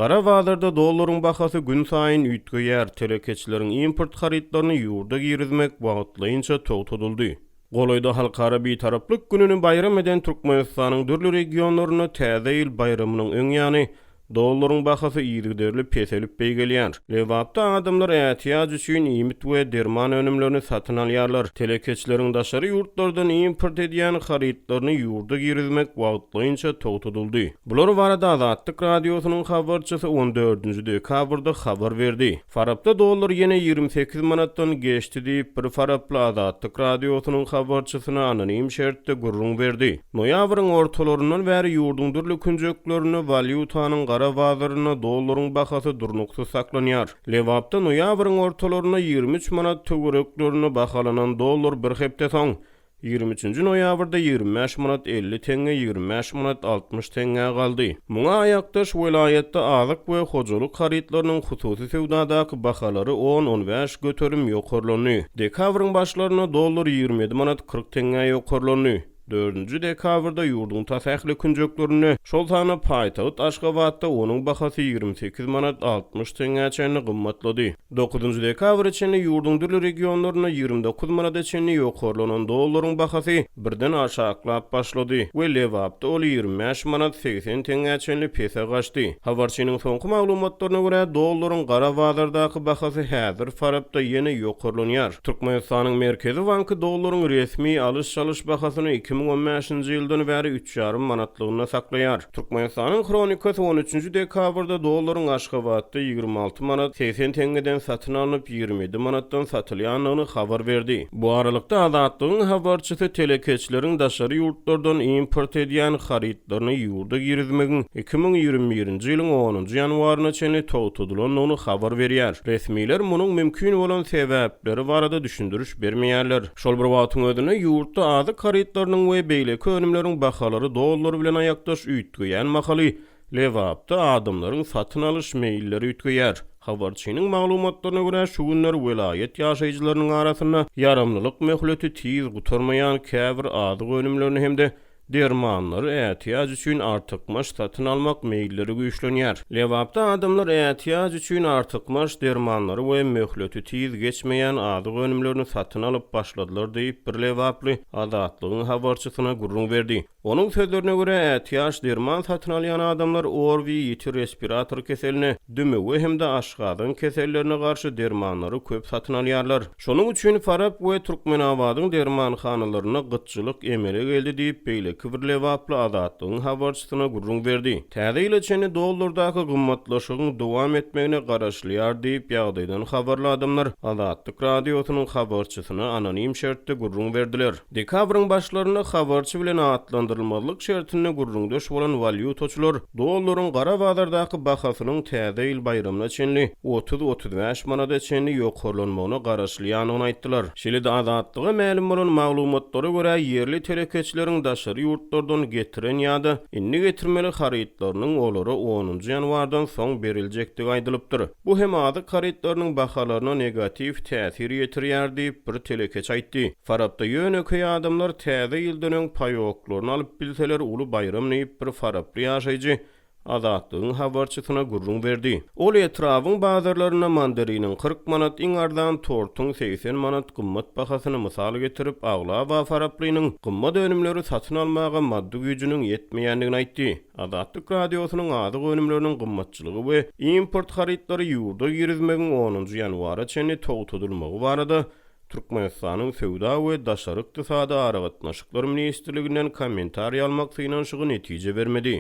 Gara bazarda dollaryň bahasy günsaýyn üýtgeýär, telekeçileriň import harytlaryny ýurda girizmek wagtlaýynça togtadyldy. Golaýda Halkara Bitaraplyk gününi baýram eden Türkmenistanyň dürli regionlarynda Täze ýyl baýramynyň öň ýany dollaryň bahasy yzygiderli peselip beýgelýär. Lebapda adamlar ätiýaç üçin iýmit we derman önümlerini satyn alýarlar. Telekeçileriň daşary ýurtlardan import edýän harytlaryny ýurda girizmek wagtlaýynça togtadyldy. Bular barada Azatlyk Radiosynyň habarçysy on dördünji dekabrda habar berdi. Farapda dollar ýene 28 manatdan geçdi diýip, bir faraply Azatlyk Radiosynyň habarçysyna anonim şertde gürrüň berdi. Noýabryň ortalaryndan bäri ýurduň dürli künjeklerinde walýutanyň gara bazarynda dollaryň bahasy durnuksyz saklanýar. Lebapda noýabryň ortalarynda 23 manat töwereklerinde bahalanan dollar bir hepde soň, 23-nji noýabrda 25 manat 50 teňňe 25 manat 60 teňňä galdy. Muňa aýakdaş welaýatda azyk we hojalyk harytlarynyň hususy söwdadaky bahalary on-on bäş göterim ýokarlandy. Dekabryň başlarynda dollar 27 manat 40 teňňä ýokarlandy. Dördünji dekabrda ýurduň tas ähli künjeklerinde, şol sanda paýtagt Aşgabatda onuň bahasy 28 manat 60 teňňä çenli gymmatlady. Dokuzynjy dekabra çenli ýurduň dürli regionlarynda 29 manada çenli ýokarlanan dollaryň bahasy birden aşaklap başlady we Lebapda ol 25 manat 80 teňňä çenli pese gaçdy. Habarçynyň soňky maglumatlaryna görä, dollaryň gara bazardaky bahasy häzir Farapda ýene ýokarlanýar. Türkmenistanyň Merkezi banky dollaryň resmi alyş-çalyş bahasyny 2015-nji ýyldan bäri üç ýarym manatlygynda saklaýar. Türkmenistanyň Hronikasy on üçünji dekabrda dollaryň Aşgabatda 26 manat 80 teňňeden satyn alnyp, 27 manatdan satylýandygyny habar berdi. Bu aralykda, Azatlygyň habarçysy telekeçileriň daşary ýurtlardan import edýän harytlaryny ýurda girizmegiň 2021-nji ýylyň onunjy ýanwaryna çenli togtadylandygyny habar berýär. Resmiler munuň mümkin bolan sebäpleri barada düşündiriş bermeýärler. Şol bir wagtyň özünde, ýurtda azyk harytlarynyň we beýleki önümleriň bahalary dollar bilen aýakdaş üýtgeýän mahaly, Lebapda adamlaryň satyn alyş meýilleri üýtgeýär. Habarçynyň maglumatlaryna görä, şu günler welaýat ýaşaýjylarynyň arasynda ýaramlylyk möhleti tiz gutarmaýan käbir azyk önümlerini hem-de Dermanlary ätiýaç üçin artykmaç satyn almak meýilleri güýçlenýär. Lebapda adamlar ätiýaç üçin artykmaç dermanlary we möhleti tiz geçmeýän azyk önümlerini satyn alyp başladylar diýip, bir lebaply Azatlygyň habarçysyna gürrüň berdi. Onuň sözlerine görä, ätiýaç derman satyn alýan adamlar ORWI, ýiti respirator keseline, dümewe hem-de aşgazan kesellerine garşy dermanlary köp satyn alýarlar. Şonuň üçin Farap we Türkmenabadyň dermanhanalarynda gytçylyk emele geldi diýip, beýleki bir lebaply Azatlygyň habarçysyna gürrüň berdi. Täze ýyla çenli dollardaky gymmatlaşygyň dowam etmegine garaşylýar diýip, ýagdaýdan habarly adamlar Azatlyk Radiosynyň habarçysyna anonim şertde gürrüň berdiler. Dekabryň başlarynda habarçy bilen atlandyrylmazlyk şertinde gürrüňdeş bolan walýutaçylar dollaryň gara bazardaky bahasynyň Täze ýyl baýramyna çenli 30-35 manada çenli ýokarlanmagyna garaşylýandygyny aýtdylar. Şeýle-de Azatlyga mälim bolan maglumatlara görä, ýerli telekeçileriň daşary ýurtlardan getiren ýa-da indi getirmeli harytlarynyň olara onunjy ýanwardan soň beriljekdigi aýdylypdyr. Bu hem azyk harytlarynyň bahalaryna negatiw täsir ýetirýär diýip, bir telekeçi aýtdy. Farapda ýönekeý adamlar Täze ýyldan öň paýoklaryny alyp bilseler uly baýram diýip, bir faraply ýaşaýjy Azatlygyň habarçysyna gürrüň berdi. Ol etrabyň bazarlarynda mandariniň 40 manat, iň arzan tortuň 80 manat gymmat bahasyny mysal getirip, aglaba faraplynyň gymmat önümleri satyn almaga maddy güýjüniň ýetmeýändigini aýtdy. Azatlyk Radiosynyň azyk önümleriniň gymmatçylygy we import harytlary ýurda girizmegiň onunjy ýanwara çenli togtadylmagy barada Türkmenistanyň Söwda we daşary ykdysady aragatnaşyklar ministrliginden kommentariý almak synanyşygy netije bermedi.